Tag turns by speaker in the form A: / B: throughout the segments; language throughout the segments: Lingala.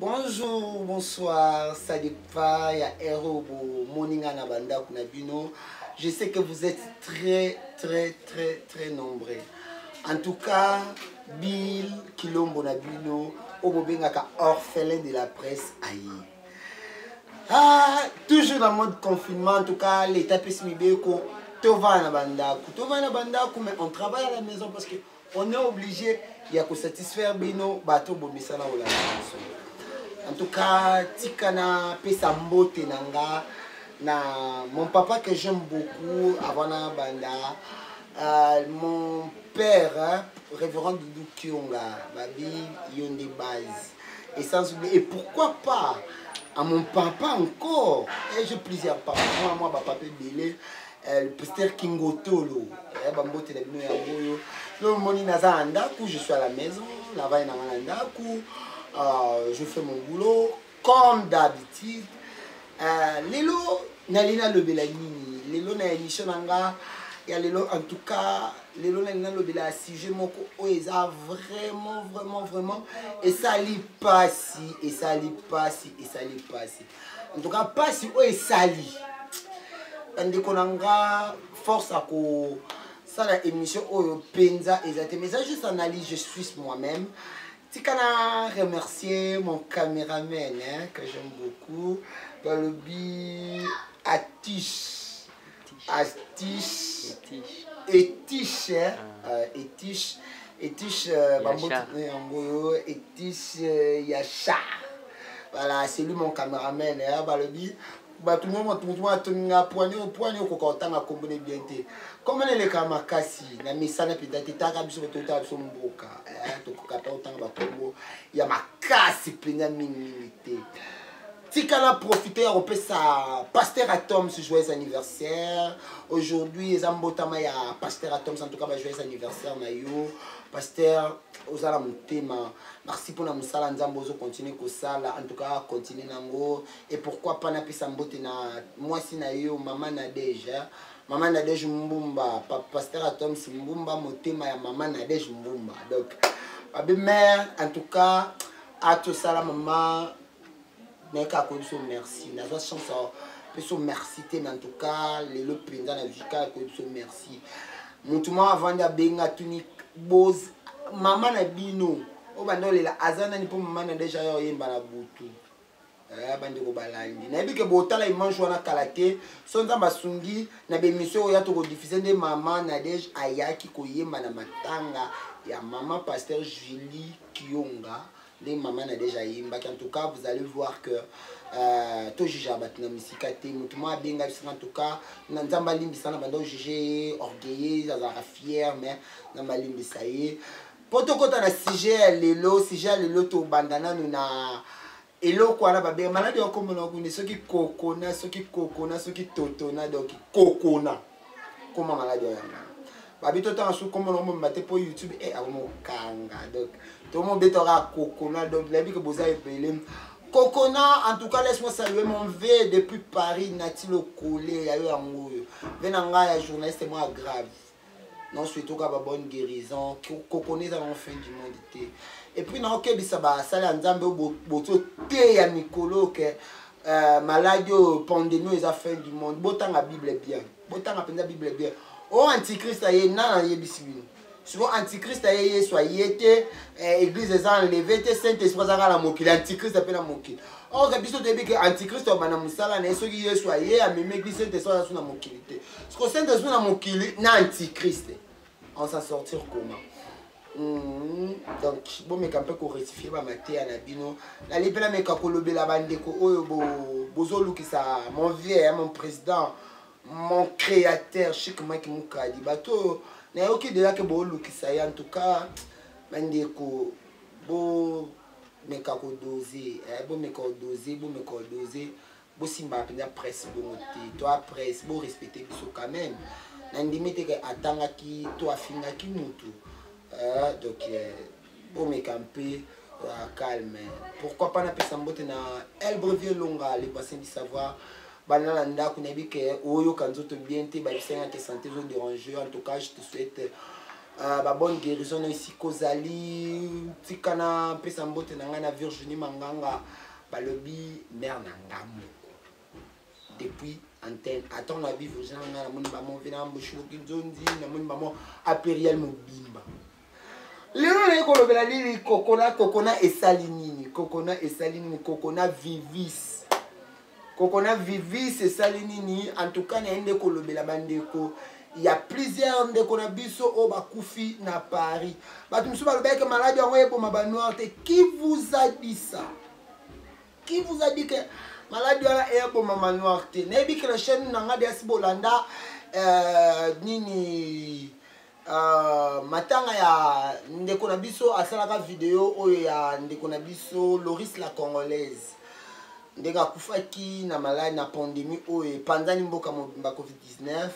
A: Bonjour, bonsoir, ça dépend ya heure bomoni nga na bandako na bino. Je sais que vous êtes très très très très nombreux. En tout cas, Bill Kilombo na bino oyo bobengaka orphelin de la presse aye. Ah, toujours dans mode confinement, en tout cas, l'état pesi mibeko tovanda na bandako, tovanda na bandako, mais on travaille à la maison parce que on est obligé ya kosatisfaire bino bato bomisana kolanda biso. En tout cas, tika na pesa mbote na nga na mon papa que j'aime beaucoup avant na banda, mon père, hein, révérend Doudou Kionga babi yonde base, et sans oublier, et pourquoi pas à mon papa encore, et j'ai plusieurs papas, moi, moi, papa Belé, le pasteur Kingotolo, bambote na bino yango oyo. Donc moni naza na ndako, je suis à la maison, navandi na nga na ndako, je fais mon boulot comme d'habitude. Lelo nali nalobela nini lelo na émission na nga ya lelo? En tout cas, lelo nali nalobela sujet moko oyo eza vraiment vraiment vraiment esali pasi, esali pasi, esali pasi. En tout cas, pasi oyo esali bandeko na nga, force ya kosala émission oyo mpenza eza te, mais eza juste analyse, je suis moi-même. Tika na remercier mon caméraman, hein, que j'aime beaucoup, balobi Atish, Atish, Etish, hein, Etish, Etish, bambote yango oyo, Etish Yasha. Voilà, c'est lui mon caméraman, hein. Balobi bato mo moto moto atoninga poani poani, okoka kotanga kombo ne bien te, kombo na eleka makasi na misala mpenza te. Taka biso bato otala biso mboka, tokoka mpe otanga bakombo ya makasi mpenza mingimingi te. Tika na profite ya kopesa pasteur Atoms joyeux anniversaire. Aujourd'hui eza mbotama ya pasteur Atoms. En tout cas, ba joyeux anniversaire na yo, pasteur. Oza na motema, merci mpona mosala Nzambe ozocontinue kosala. En tout cas, continue nango. Et pourquoi pas napesa mbote na mwasi na yo, mama Nadege, mama Nadege Mbumba, pasteur Atoms Mbumba, motema ya mama Nadege Mbumba. Donc babe mère, en tout cas, atosala mama nayeka koyebi biso merci. Nazwa chance peso merci te, mais en tout cas, lelo mpenza na vika koyebi biso merci. Motu moko avandi abenga, atuni boz mama na bino oyo banda olela aza nani, mpo mama na deja ya oyemba na butu. Bandeko balandi, nayebi ke botala image wana kala te. So Nzambe asungi, na baémission oyo ya tokodiffuser nde mama Nadege ayaki koyemba na matanga ya mama pasteur Julie Kionga, nde mama Nadege ayembaki. En tout cas, vous allez voir que tojuge bato na misika te. Motu moko abenga biso. En tout cas, na Nzambe alimbisa na banda ojuge ye orgueilleux, azalaka fier, mais Nzambe alimbisa ye. Mpo tokɔta na sujet ya lelo, sujet ya lelo, tobanda nanu na eloko wana babenga maladi ya komona kuni, soki kokona, soki kokona, soki totona. Donc kokona koma maladi oyo yango babi totanga su komona omomema te, mpo YouTube e akomokanga. Donc tomobetaka kokona. Donc nayebi ke boza ebele kokona. En tout cas, laisse-moi saluer mon v depuis Paris, Nati Lokole ya yo yango oyo, ve na ngai ya journaliste mwa grave. Non, surtout ka ba bonne guérison. Kokona eza nango fin du monde te. Et puis naokebisa basali ya Nzambe oyo boti oteya mikolo ke maladi oyo, pandémie oyo eza fin du monde, botanga Bible bien, botanga mpenza Bible bien. Oyo antichrist aye nana, ayebisi bino siko antichrist aye, Yesu aye te, église eza enlevé te, Saint Esprit aza kaka na mokili, antichrist mpe na mokili. Or biso toyebi ke antichrist obanda mosala na ye soki Yesu aye, amemi église, Saint Esprit aza so na mokili te. Siko Saint Esprit na mokili na antichrist, on s'en sortir comment? Donc bomeka mpe korectifier bamateya na bino. Nali mpe nameka kolobela bandeko oyo bozolukisa mon vieux, mon président, mon créateur Chic Mike Mukadi. Bato oyo nayoki deja ke boolukisa ye, en tout cas, bandeko, bomeka kodoser, bomeka kodoser, bomeka kodoser, bosimbaka mpenza presse bongo te. To presse, borespecte biso quand même. Nandimi te ke atangaki to afingaki mutu. Donc bomeka mpe calme. Pourquoi pas napesa mbote na Elbrevier Longa, le bassin du savoir. Banda na ndako, nayebi ke oyoka nzoto bien te, bayebisanga ke santé ezodérange. En tout cas, je te souhaite Ba bonne guérison na esika ozali. Tika na mpesa mbote na ngai na Virginie Manganga, balobi mare na nga moko depuis antenne. Attends, na bi Virginie na ngai, namoni bamo vena mboshuki nzonzi, namoni bamo aperial mobimba. Lelo naye kolobela nini? Kokona. Kokona esali nini? Kokona esali nini? Kokona vivis, kokona vivis esali nini? En tout cas, naye nde kolobela bandeko ya plusieurs ndeko na biso oyo bakufi na Paris. Bato mosusu balobaki maladi yango eboma banoir te. Qui vous a dit ça? Qui vous a dit que maladi wana eboma manoir te? Nayebi ke na chaîne na nga deasi bolanda nini, matanga ya ndeko na biso asalaka video oyo ya ndeko na biso Loris la Congolaise, ndenge akufaki na maladi na pandémie oyo epanzani mboka mobimba, COVID-19.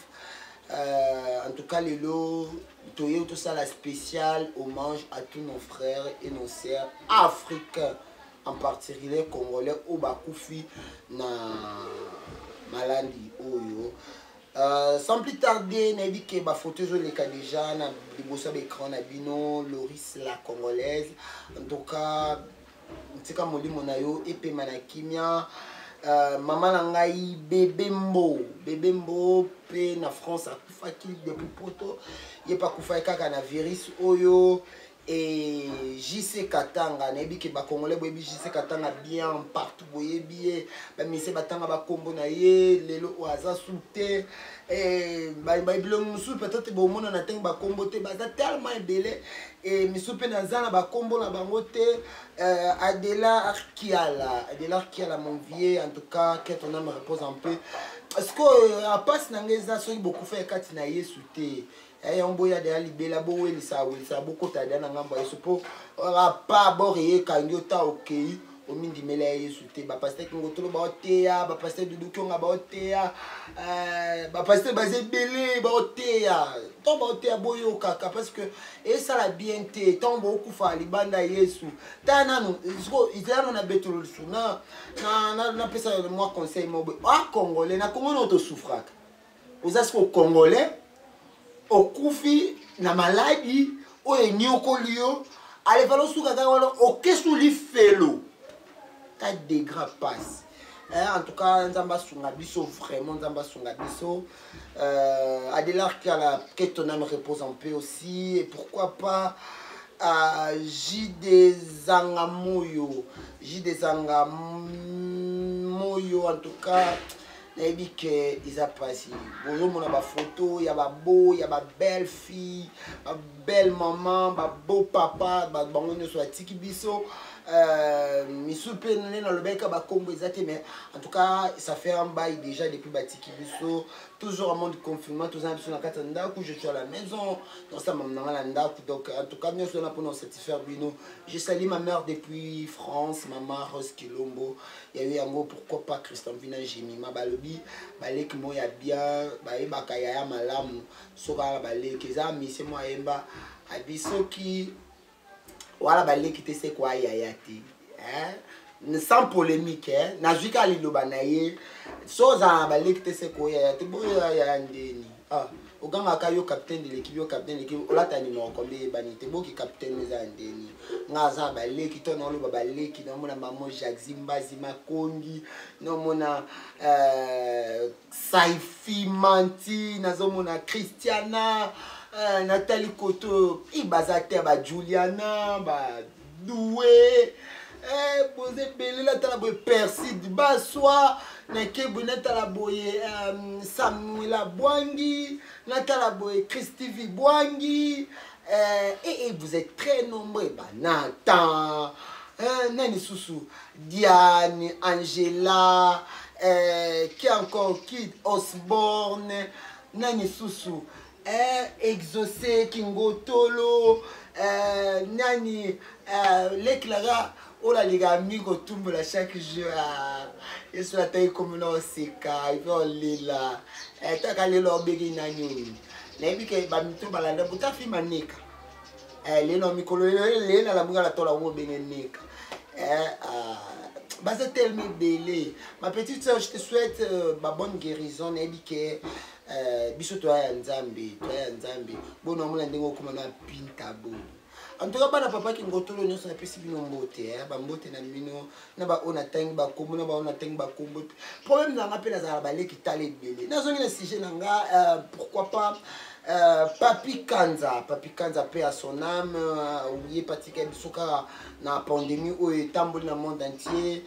A: En tout cas, lelo toye tosala spécial hommage à tous nos frères et nos sœurs africains, en particulier congolais, oyo bakufi na maladi oyo. Sans plus tarder, nayebi ke bafoto ezoleka déjà na liboso ya baécran na bino. Loris la Congolaise, en tout cas, ntika molimo na yo epema na kimia. Mama na ngai Bebe Mbo, Bebe Mbo mpe na France akufaki depuis Poto, ye mpe akufaki kaka na virus oyo. E JC Katanga, nayebi ke bacongolais boyebi JC Katanga bien, partout boyebi ye, bamise batanga bakombo na ye. Lelo oyo aza su te. Bilongi mosusu peut-être bomona na ntango bakombo te, baza tellement ebele. E misusu mpe naza na bakombo na bango te. Adela Arkiala, Adela Arkiala, mon vieux, en tout cas, que ton âme repose en paix. Parce que apasi na ngai eza soki bokufa kati na Yesu te, yango boya deya libela, bowelisa welisa, bokota deya na ngambo ya Yesu, mpo apa bor eyekangi yo ta okei omindimela ya Yesu te. Bapaster Kingotolo baoteya, bapaster Dudu Kionga baoteya, bapaster baza ebele baoteya. Ntango baoteya, boyokaka, parce que esala bien te ntango bokufa libanda ya Yesu. Tala nanu ezala na betolo lisusu, napesa mwa conseil mo boye. A congolais na Kongo nao tosouffraka. Oza siko congolais, okufi na maladi oyo enyokoli yo, alefala osuka kaka wana, okesu lifelo ta degra passe. En tout cas, nzambe asunga biso vraiment, nzambe asunga biso. Adelar Kiala, que ton âme repose en paix aussi. Et pourquoi pas JD Zangamoyo, JD Zangamoyo. En tout cas, nayebi ke eza mpasi, bozomona bafoto ya babeau, ya babelle fille, babelle maman, babeau papa, bango nyonso batiki biso. Misu mpe nde nalobaki bakombo eza te, mais en tout cas, ça fait un bail déjà depuis batiki biso. Toujours en mode confinement, toza na biso na kati ya ndako. Je suis à la maison, tosala na nga na ndako. Donc en tout cas, nyonso wana mpona satisfaire bino. Je salue ma mère depuis France, mama Rose Kilombo ya yo yango. Pourquoi pas Christian Vina Jemima, balobi baleki mo ya bien, bayebaka yaya malamu soki ala baleki. Eza misie mo ayemba abi soki wala baleki te, se kwa yaya te, hein? Sans polémique, hein? Nazwi kaka liloba na ye, so ozala na baleki te, se koyaya te. Boyo yaya ndeni? Ah, ogangaka yo capitaine de l'équipe, yo capitaine de l'équipe, olata numéro combien? Eyebani te. Boki capitaine eza ya ndeni? Nga aza na baleki to naoloba baleki, naomona mamo Jacques Mbazi Makongi, naomona Saifi Manti, nazomona Christiana, Nathalie Koto, i baza te, bajuliana badoue, boza ebele. Natala boye Perside Baswa, nake boye natala boye Samuela Bwangi, natala boye Christivi Bwangi. Et vous êtes très nombreux, banatan nani susu, Diane, Angela, qui encore, Kid Osborne, nani susu, Exaucé Kingotolo, nani lekilaka oyo alingaka mingi kotumbola chaque jour. Yesu ataki komona oseka epe olela taka lelo obeki nani oyo nayebi ke bamito balanda buta filme aneka lelo mikolo lelo nalamuka na tola yango obenge neka. Baza tellement ebele. Ma petite soeur, je te souhaite ma bonne guérison. Nayebi ke Eh, biso toya ya Nzambe, toya ya Nzambe. Bona omona ndenge okoma na pinta bo. En tout cas bana papa Kingotolo nyonso napesi bino mbote, eh, bambote na bino na baoyo natangi bakombo na baoyo natangi bakombo te. Problème na nga mpe nazala baleki tala ebele. Nazongi na sujet na nga, pourquoi pas Papi Kanza, Papi Kanza paix à son âme, ye patika biso kaka na pandémie oyo etamboli na monde entier.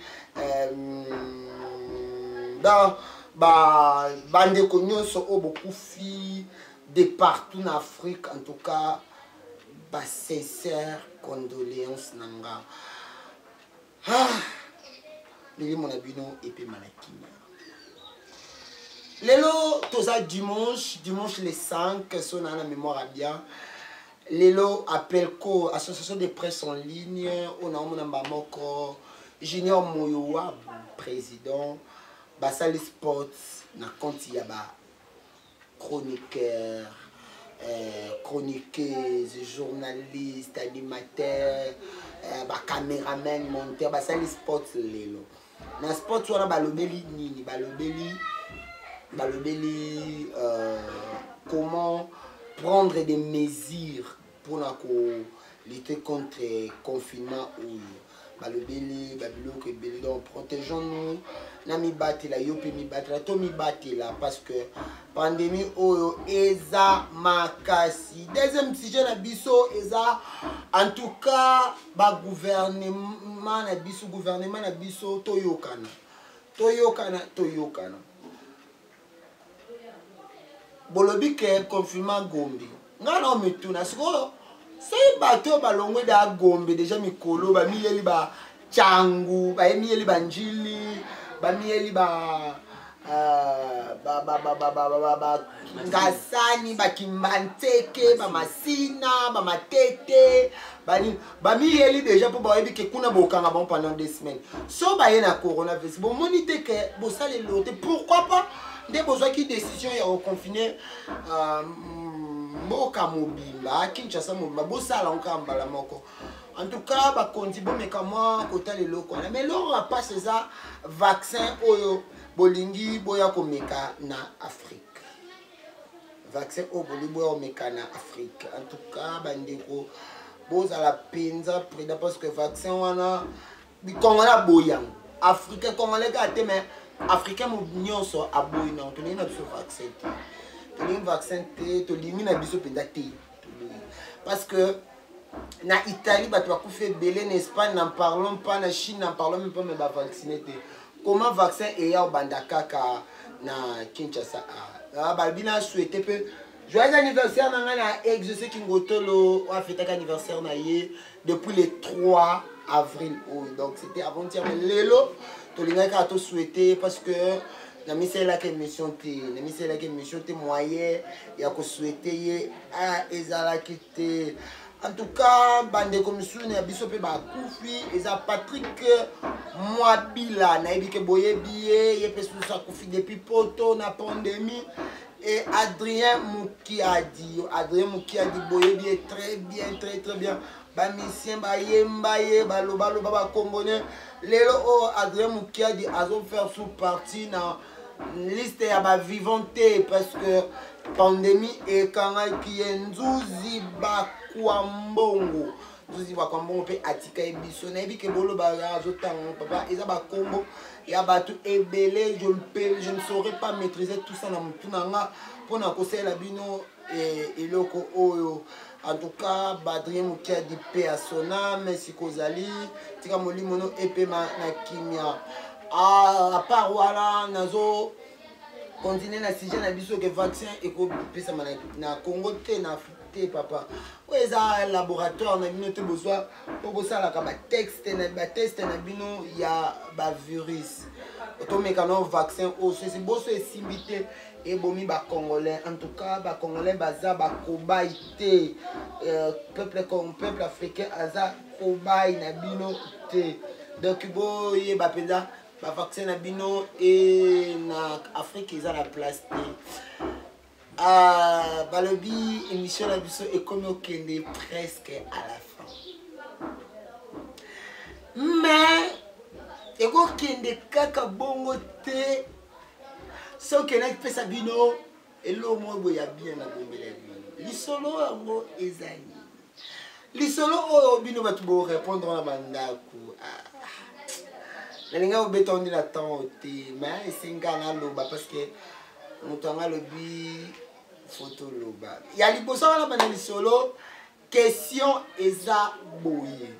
A: Dans ba bandeko nyonso oyo bokufi de partout na Afrique, en tout cas ba sincère condoléances na nga. Ah, milimo na bino epema na kimia. Lelo toza dimanche, dimanche le 5, so na na mémoire à bien. Lelo Appelco, association de presse en ligne, on a omona moko Junior Moyowa président, basali sports na compte ya ba chroniqueur, chroniqueuse, journaliste, animateur, ba caméraman, monteur, basali sports lelo. Na sports wana balobeli nini? Balobeli, balobeli comment prendre des mesures pour na ko lutter contre confinement oyo. Balobeli babiloko ebele, donc protégeons-nous na mibatela, yo pe mibatela, to mibatela parce que pandémie oyo eza makasi. Deuxième sujet na biso eza en tout cas ba gouvernement na biso, gouvernement na biso toyokana, toyokana, toyokana. Bolobi ke confinement Gombe, nga na mituna sikoyo soki bato balongwe da Gombe déjà mikolo bamiyeli ba Tshangu, bayemiyeli ba Njili, bamiyeli ba ba, ba, ba, ba, ba, ba, ba, ba, Ngasani, ba Kimbanseke, ba Masina, ba Matete, bani, bamiyeli déjà po bayebi ke kuna bokanga bango pendant 2 semaines. So baye na coronavirus, bomoni te ke bosala eloko te, pourquoi pas nde bozwaki décision ya koconfiner mboka mobimba, Kinshasa mobimba, bosala yango kaka mbala moko. En tout cas, bakonzi bomeka mwa kotala eloko wana. Mais eloko ya mpasi eza vaccin oyo bolingi boya komeka na Afrique. Vaccin oyo bolingi boya komeka na Afrique. En tout cas, bandeko bozala mpenza prudent parce que vaccin wana Congolais aboyi yango. Africain congolais kaka te, mais africain nyonso aboyi nango. Tolingi na biso vaccin te. Tolingi vaccin te, tolingi na biso mpenza te. Parce que na Italie bato bakufi ebele, na Espagne n'en parlons pas, na Chine n'en parlons même pas, mais ba vacciner te. Comment vaccin eya obanda kaka na Kinshasa? Ah, balobi na souhaité pe joyeux anniversaire na ngai na Exaucé Kingotolo oyo afetaki anniversaire na ye depuis le 3 avril oyo, donc c'était avant-hier, mais lelo tolingaki kaka tosouhaiter parce que namisalelaki émission te, namisalelaki émission te, moyen ya kosouhaiter ye ezalaki te. En tout cas bandeko misusu na biso mpe bakufi, eza Patrick Mwabila, nayebi ke boyebi ye, ye mpe susu akufi depuis poto na pandémie. Et Adrien Mukiadi, Adrien Mukiadi boyebi ye très bien, très très bien. Ba musicien bayemba ye, balobaloba bakombone. Lelo oyo Adrien Mukiadi azo faire sous partie na liste ya ba vivant te parce que pandémie ekangaki ye. Nzuzi bakwa mbongo, Nzuzi bakwa mbongo mpe atika ye biso. Nayebi ke boloba azotanga papa, eza bakombo ya bato ebele, je ne peux, je ne saurais pas maîtriser tout ça na motu na nga mpona kosalela bino eloko oyo. En tout cas Badrien Mukiadi paix à son âme, sikozali tika molimo no epema na kimia. Ah, à part wana nazo continuer na sujet na biso ke vaccin ekopesama na Congo te, na Afrique te papa. Oyo eza laboratoire na bino te, bozwa mpo bosalaka batexte na bateste na bino ya bavirus. Tomeka no vaccin oyo soki boso esimbi te ebomi bacongolais. En tout cas bacongolais baza bakobai te, peuple, peuple africain aza kobai na bino te. Donc boyeba mpenza bavaccin na bino e na Afrique eza na place te. Ah, balobi émission na biso ekomi okende presque à la fin, mais ekokende kaka bongo te soki nakipesa bino. Eloko moko boye ya bien nabombela bino. Lisolo yango eza nini? Lisolo oyo bino bato bo répondre na bandako. Ah. Nalinga kobeta ngo nde na temps te, mais esenga naloba parce que moto yango alobi faut toloba. Ya liboso wana bana lisolo, question eza boye.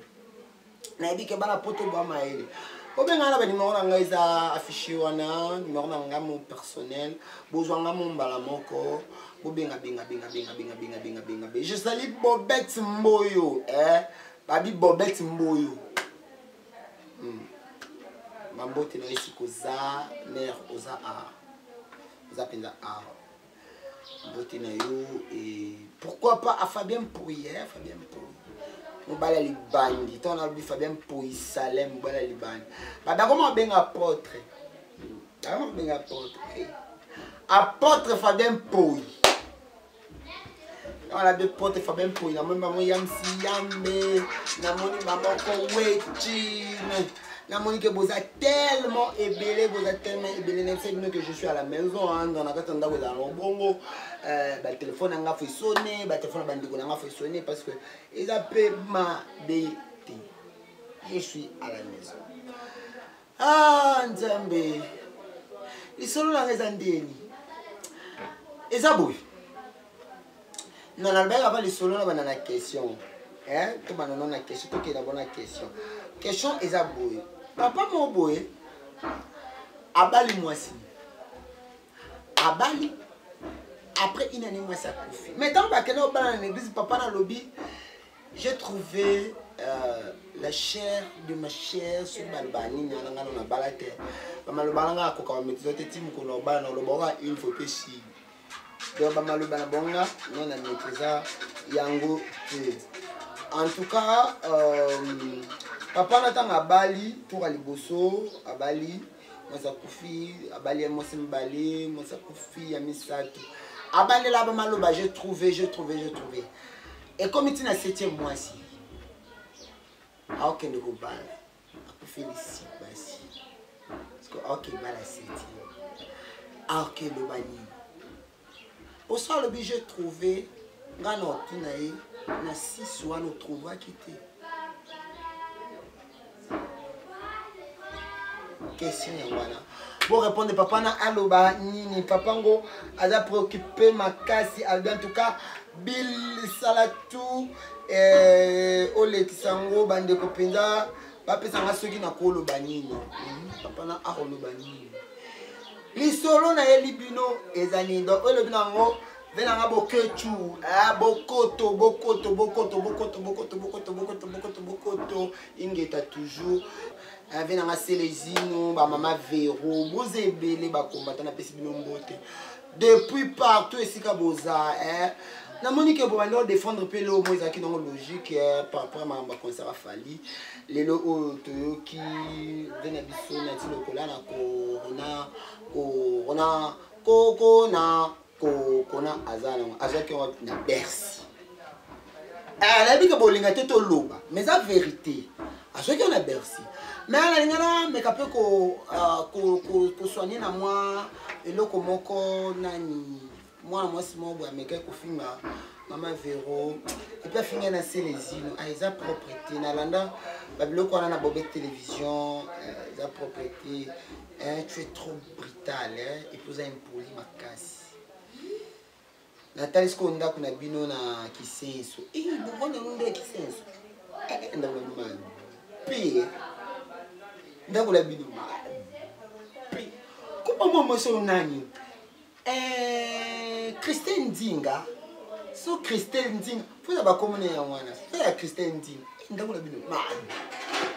A: Nayebi ke bana poto boa mayele. Obenga na ba numéro na ngai eza affiché wana, numéro na ngai mo personnel, bozwa ngai mo mbala moko, bobenga benga benga benga benga benga benga benga benga. Je salue Bobette Mboyo, eh, babi Bobette Mboyo. Mambote na esika oza, mère oza a. Oza penza a. Mbote na yo et pourquoi pas à Fabien Mpoyi, hein, Fabien Mpoyi. Mobali ya libandi, ntango nalobi Fabien Mpoyi Salem, mobali ya libandi. Ba bakoma kobenga apôtre. Bakoma kobenga apôtre. Hey. Apôtre Fabien Mpoyi. Ntango nalobi apôtre Fabien Mpoyi, namoni bango Yamsi Yambe, namoni bango Wetine. Namoni que boza tellement ebele, boza tellement ebele. Nayebisa bino que je suis à la maison, hein, dans la kati ya ndako ezala nango bongo. Ba téléphone na nga faut sonner, ba téléphone na bandeko na nga faut sonner parce que eza pe mabe te. Je suis à la maison. Ah, Nzambe. Lisolo na nga eza ndeni. Eza boye. Non, nalobaki avant lisolo na banda na question. Hein? To banda na question, to kenda bona question. Question eza boye. Papa moko boye abali mwasi. Abali après une année mwasi akufi. Mais tant bakende obala na l'église, papa na lobi j'ai trouvé la chair de ma chair sur baloba nini wana nga na bala te. Ba maloba na nga akoka ba maîtriser te ti mokolo obala na loba oka une fois pe si. Donc ba maloba na bonga non na maîtrisa yango te. En tout cas, papa na tanga abali tour ya liboso abali mwasi akufi, abali ya mwasi mibale, mwasi akufi ya misato. Abalela ba maloba j'ai trouvé, j'ai trouvé, j'ai trouvé. Ekomi ti na 7e mwasi. Aokende kobala. Akufeli si basi. Parce que aokende bala 7e. Aokende loba nini? Poso alobi j'ai trouvé nga na otuna ye na 6 wana otrouvaki te. Question yango wana. Bon répondre papa na aloba nini? Papa ngo aza préoccupé makasi alobi en tout cas Bill sala tout olekisa ngo bandeko mpenza bapesa nga soki nakoloba nini. Papa na akoloba nini? Lisolo nayeli bino eza nini? Donc oyo elobi nango ve nanga bokechu, ah, bokoto, bokoto, bokoto, bokoto, bokoto, bokoto, bokoto, bokoto, bokoto, ingeta toujours. Ah, ve nanga Selezino, ba mama Vero, boza ebele ba combattant napesi bino mbote. Depuis partout esika boza, eh. Namoni ke bobandi odefendre mpe lelo oyo ezalaki nango logique, eh, par rapport à makambo ya concert ya Fally. Lelo oyo toyoki ve na biso nati lokola na corona, corona, kokona, kokona aza nango, azwaki yango na Bercy. Nayebi ke bolinga te toloba, mais eza vérité. Azwaki yango na Bercy. Mais nalinga nameka mpe kosoigne na mwa eloko moko nani mwana mwasi moko boye amekaki kofinga mama Vero et puis afinga na Selezino. Ah, eza propre te. Nalanda ba biloko wana na Bobet télévision, eza propre te. Hein, tu es trop brutal, hein, et puis oza impoli makasi. Natali sikoyo ndako na bino na Kisenso. Eh, bovanda ngo nde ya Kisenso. Eh, ndako na bino mabe. Ndako na bino mabe. Kupa mwa mwasi oyo nani? Christelle Ndinga. So Christelle Ndinga, faut ya bakomona ya wana. Faut ya Christelle Ndinga. Eh, ndako na bino mabe.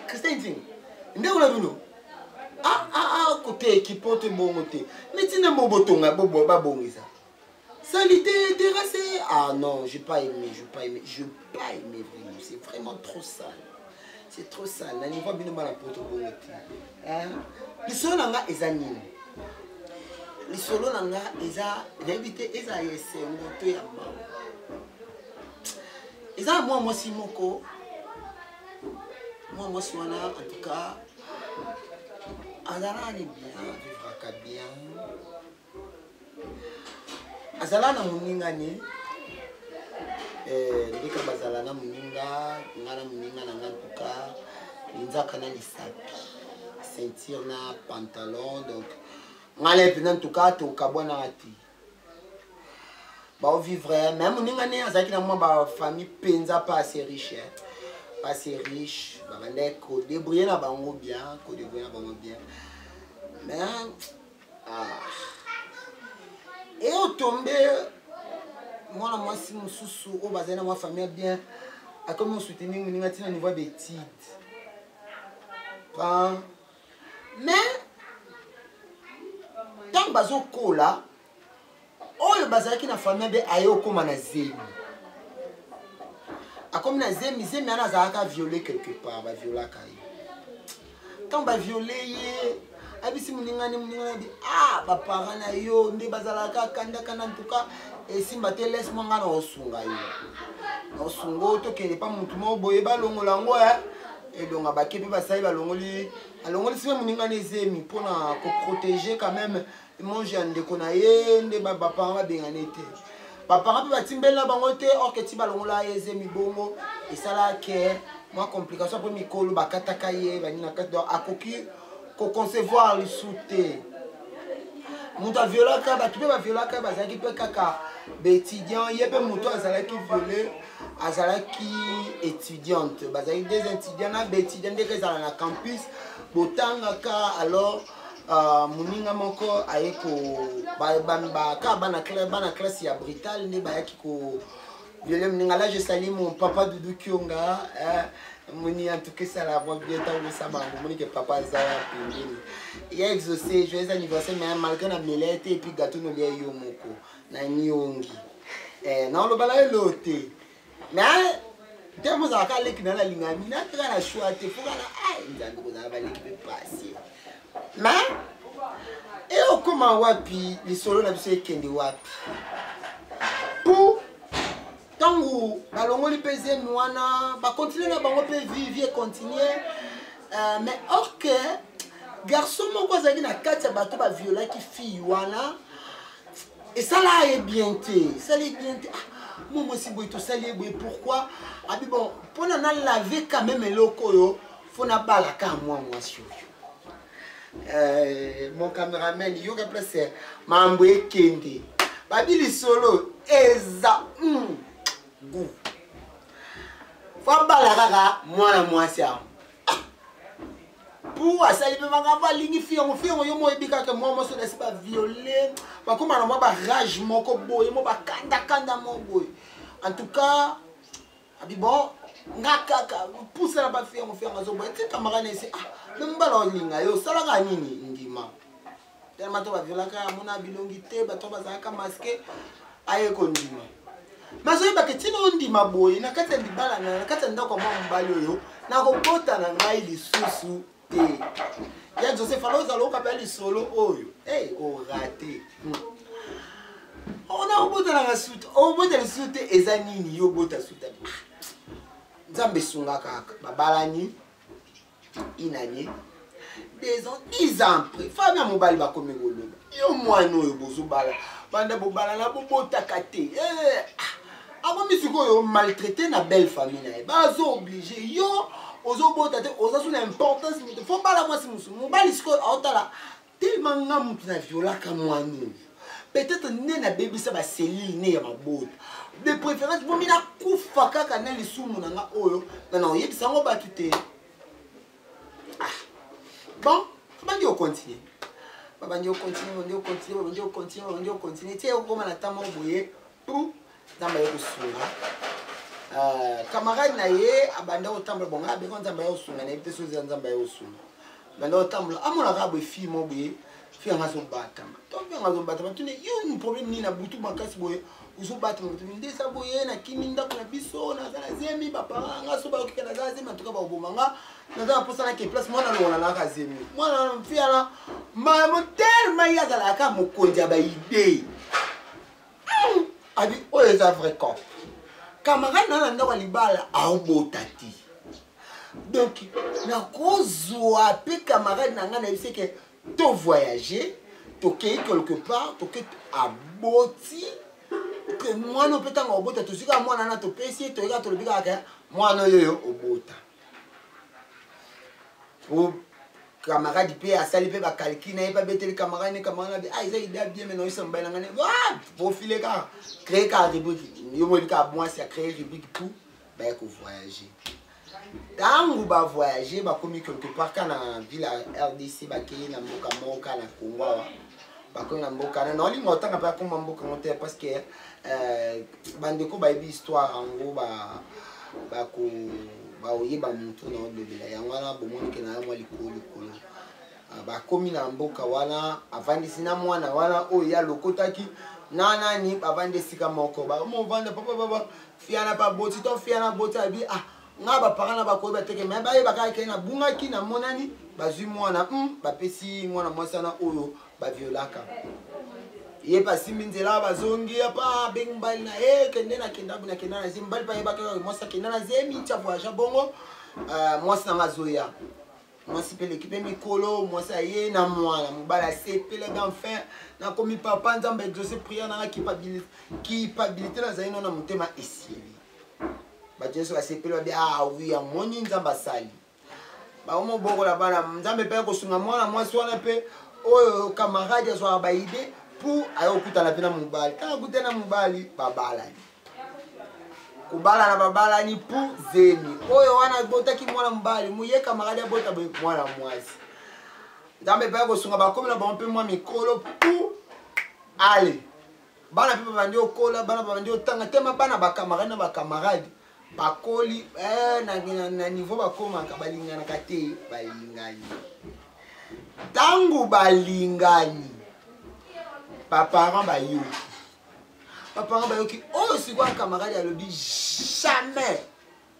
A: Christelle Ndinga. Ndako na bino. Ah, ah, ah, côté équipe te bongo te. Mais tina bobotonga bobo babongisa. Salité, terrassé. Ah non, j'ai pas aimé, j'ai pas aimé, j'ai pas aimé vraiment. C'est vraiment trop sale. C'est trop sale. Na niveau bino bana poto bongo te. Hein? Lisolo na nga eza nini? Lisolo na nga eza nayebi te eza ya esengo to ya mawa. Eza mwa mwasi moko. Mwa mwasi wana en tout cas azalaka ni bien, vivraka bien. Azala na moninga ni eh, ndeka bazala na moninga nga na moninga na nga ntuka linzaka na lisapi ceinture na pantalon donc nga na ye mpenza ntuka tokabwanaka te baovivre mais moninga ne azalaki na mwa bafamille mpenza pas assez riche eh. Pas assez riche, babandaki kodébrouille na bango bien, kodébrouille na bango bien, mais ah. E otombe mwana mwasi mosusu oyo bazali na mwa famille bien, akomi osoutenir moninga ntina niveau ya baétude, mais ntango bazokola oyo bazalaki na famille be aye okóma na zemi, akomi na zemi. Zemi wana azalaka viole quelque part, baviolaka ye. Ntango baviole ye, ayebisi moningani, moningani abi: "Ah, baparent na yo nde bazalaka kandakanda, ntuka esimba te, laisse moi nga na osunga yo, na osunga oyo, tokende pa motu moko boye, balongola yango." Elonga bake mpe basali, balongoli, alongolisi mpe moningani ezemi mpona koprotéger quand même monge ya ndeko na ye. Nde baparent babengani te, baparent mpe batimbeli na bango te. Or que ti balongola ye ezemi bongo, esala ke mwa complication mpo mikolo bakataka ye banini na kati, donc akoki koconcevoir lisu te. Moto aviolaka bato mpe baviolaka bazalaki mpe kaka baétudiant. Ye mpe moto azalaki viole azalaki étudiante, bazalaki des étudiants na baétudiant ndenge ezala na campus botangaka. Alors moninga moko aye ko kaka bana classe ya Brital nde bayaki ko violer moninga. Là, je salue mon papa Doudou Kionga, hein, moni. En tout cas, esala mwa bien ntango osama yango, moni ke papa aza pembeni ya exaucé. Joyeux anniversaire, mais malgré na mela te, et puis gâteau nolia yo moko na niongi, eh, naoloba na yo te, mais te mozalaka leki na nalingami nateka na choix te, fokana Nzambe kozala baleki mpe pasi. Mais eokóma wapi lisolo na biso, ekende wapi? Po ntango balongoli mpe zemi wana, bakontinue na bango mpe vie econtinue, mais or que garçon moko azalaki na kati ya bato baviolaki fille wana, esala ye bien te, esala ye bien te. Ah, mo mwasi boye tosali ye boye, pourquoi? Abi: "Bon, mpona nalave quand même eloko oyo, fo nabalaka mwa mwasi oyo." Mon cameraman, yoka place mambo ekende. Babi lisolo eza gu fo abala kaka mwana mwasi yango pour asali mpe makambo alingi fille yango. Fille yango, yo mo oyebi kaka mwa mwasi oyo nasi baviole, bakóma na mwa barage moko boye, mo bakandakanda mo boye. En tout cas, abi: "Bon, nga kaka pusa na bafille yango." Fille yango azoboya ti camarade ese: "Ah, me mobala olinga yo, osalaka nini? Ndima." Telema to baviolaka, amona bilongi te, bato bazalaka masqué, aye kondima. Mais azoyebaka ntina ondima boye na kati ya libala, na kati ya ndako ya mwa mobali oyo, nakobota na ngai lisusu te. Ya Joseph, alo ozala oka mpe lisolo oyo, hey, orate ona obotalaka suta, obota lisusu te, eza nini? Yo obota suta, Nzambe esunga kaka. Babalani une année, 2 ans, 10 ans après, famille ya mobali bakomi koloba: "Yo mwana oyo bozobala, banda bobalana bobotaka te." Eh, akomi sikoyo maltraité na belle famille na ye, bazo oblige: "Yo ozobota te, oza so na importance moto, fo bala mwasi mosusu." Mobali sikoyo aotala: "Tellement nga motu na violaka mwana oyo, peut-être nde nabebisa baselile ne ya mabota. De préférence bomi nakufa kaka na lisumu na nga oyo, na naoyebisa yango bato te." Ah. Bon, babandi ocontinue, babandi ocontinue, babandi ocontinue, babandi ocontinue, babandi ocontinue ti ekokoma na ntango moko boye pu Nzambe aye kosunga. Camarade na ye abanda kotambola bongo, abenga Nzambe aye kosunga, nayebi te soki eza Nzambe aye kosunga. Banda kotambola, amonaka boye fille mo boye, fille yango azobatama to fille yango azobatama. Tune yo: "Problème nini na butu makasi boye ozobatama?" Butu nde eza boye: "Nakimi ndako na biso, naza na zemi, baparent nga so bayokika naza na zemi, antuka bakoboma nga, naza na mposa nake place mwana longola naka zemi." Mwana fille wana mamo telema ye azalaka mokonzi ya baidée, abi: "Oyo eza vrai cop, camarade na na ndako ya libala aobota te, donc nakozwa mpe camarade na ngai." Nayebisi ke to voyage, tokei quelque part, toke, aboti. Mwana mpe ntango obota, tozwi kaka mwana wana, topesi ye, toyeka, tolobi kaka mwana oyo oyo obota. Po camarade mpe asali mpe bacalcul na ye, mpe abeteli camarade ne, camarade abi: "Ah, eza idée bien, mais naoyisa mobali na ngai." Ah, profile kaka, créer kaka rubrique. Yo moyebi kaka mwasi acréer rubrique pour baya kovoyager. Ntango bavoyage, bakomi quelque part ka na ville ya RDC, bakei na mboka moko ka na Congo awa. Bakomi na mboka na naolinga otanga mpe akoma mboka yango te, parce que bandeko bayebi histoire yango, bako baoyeba motu na olobela yango wana. Bomoni ke na ya mwa likolo likolo. Bakomi na mboka wana, avandisi na mwana wana oyo ye alokotaki na nani, bavandi esika moko, bamovanda papa papa fiana mpe aboti to fiana aboti. Abi: "Ah, nga baparent na bakoyeba teke, me bayeba kaka ke nabungaki, namonani." Bazwi mwana, bapesi mwana mwasi wana oyo baviolaka ye mpe asimbi nzela. Bazongi apa, abengi mobali na ye: "Kende, nakenda, nakenda na zemi." Mobali mpe ayebaka mwasi akenda na zemi, tia voyage bongo. Mwasi nanga azoya, mwasi mpe leki mpe mikolo, mwasi aye na mwana mobali, asepelaki: "Enfin nakomi papa, Nzambe exauce prière nanga, culpabilité nazali no na motema esili." Bato nyonso basepeli, babi: "Ah oui, amoni Nzambe asali." Baomobokola bana, Nzambe mpe kosunga mwana mwasi wana mpe oyo camarade azwaka baidées pour aye kokutana mpe na mobali. Ntango akutana na mobali, babalani, kobalana, babalani pour zemi oyo wana abotaki mwana mobali. Moye camarade abota boye mwana mwasi, Nzambe mpe kosunga, bakomi na bango mpe mwa mikolo pour ale bana mpe babandi okola, bana babandi otanga tema, bana bacamarade na bacamarade bakoli na niveau bakomaka, balinganaka te, balingani. Ntango balingani, baparent bayoki, baparent bayoki oyo sikoyo camarade alobi: "Jamais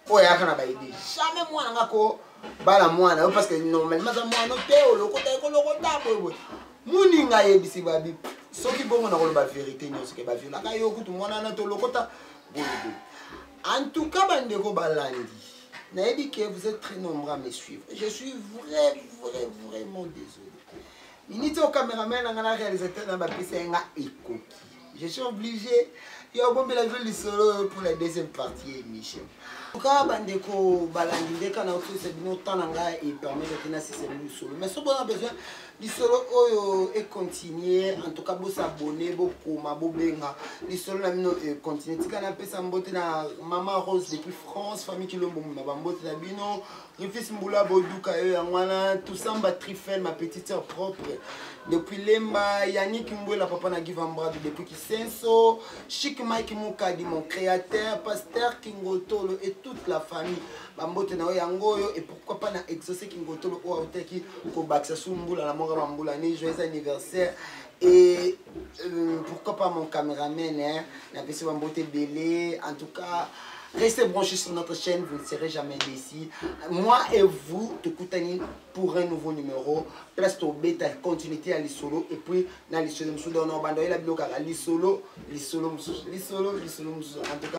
A: oyo ayaka na baidées, jamais mwana nga ko bala mwana oyo, parce que normalement aza mwana te, olokota ekolokota boyeboye." Moninga ayebisi babi: "Soki bongo, na koloba vérité nyonso ke baviolaka yo kutu, mwana wana tolokota boyeboye." En tout cas, bandeko balandi, nayebi ke vous êtes très nombreux à me suivre. Je suis vrai, vrai, vraiment désolé. Miniti oyo, cameraman na nga na réalisateur na bapesa ye nga ekoki, je suis obligé ya obombela bino lisolo pour la deuxième partie ya émission. En tout cas, bandeko balandi, ndeka na otosa bino, temps na ngai epermettre te nasisa bino lisolo, mais so bona besoin lisolo oyo econtinue, en tout cas bosabone, bokoma, bobenga, lisolo na bino econtinue. Tika napesa mbote na Mama Rose depuis France, famille Kilombo na bambote na bino, Rifis Mbula Boduka yo yango wana, Tosamba Trifel, ma petite sœur propre depuis Lemba, Yannick Mbwela, papa na Give Ambrado depuis Kisenso, Chic Mike Mukadi, mon créateur, Pasteur Kingotolo et toute la famille, bambote na yo yango oyo. Et pourquoi pas na Exaucé Kingotolo oyo autaki kobakisa su mbula na moko bambula ni joyeux anniversaire. Et pourquoi pas mon caméraman, hein, napesi bambote ebele. En tout cas, restez branchés sur notre chaîne, vous ne serez jamais déçus. Moi et vous, tokutani pour un nouveau numéro. Place tobeta continuité ya lisolo et puis na lisolo mosusu. Donc bando oyela biloko kaka lisolo, lisolo mosusu, lisolo, lisolo mosusu. En tout cas.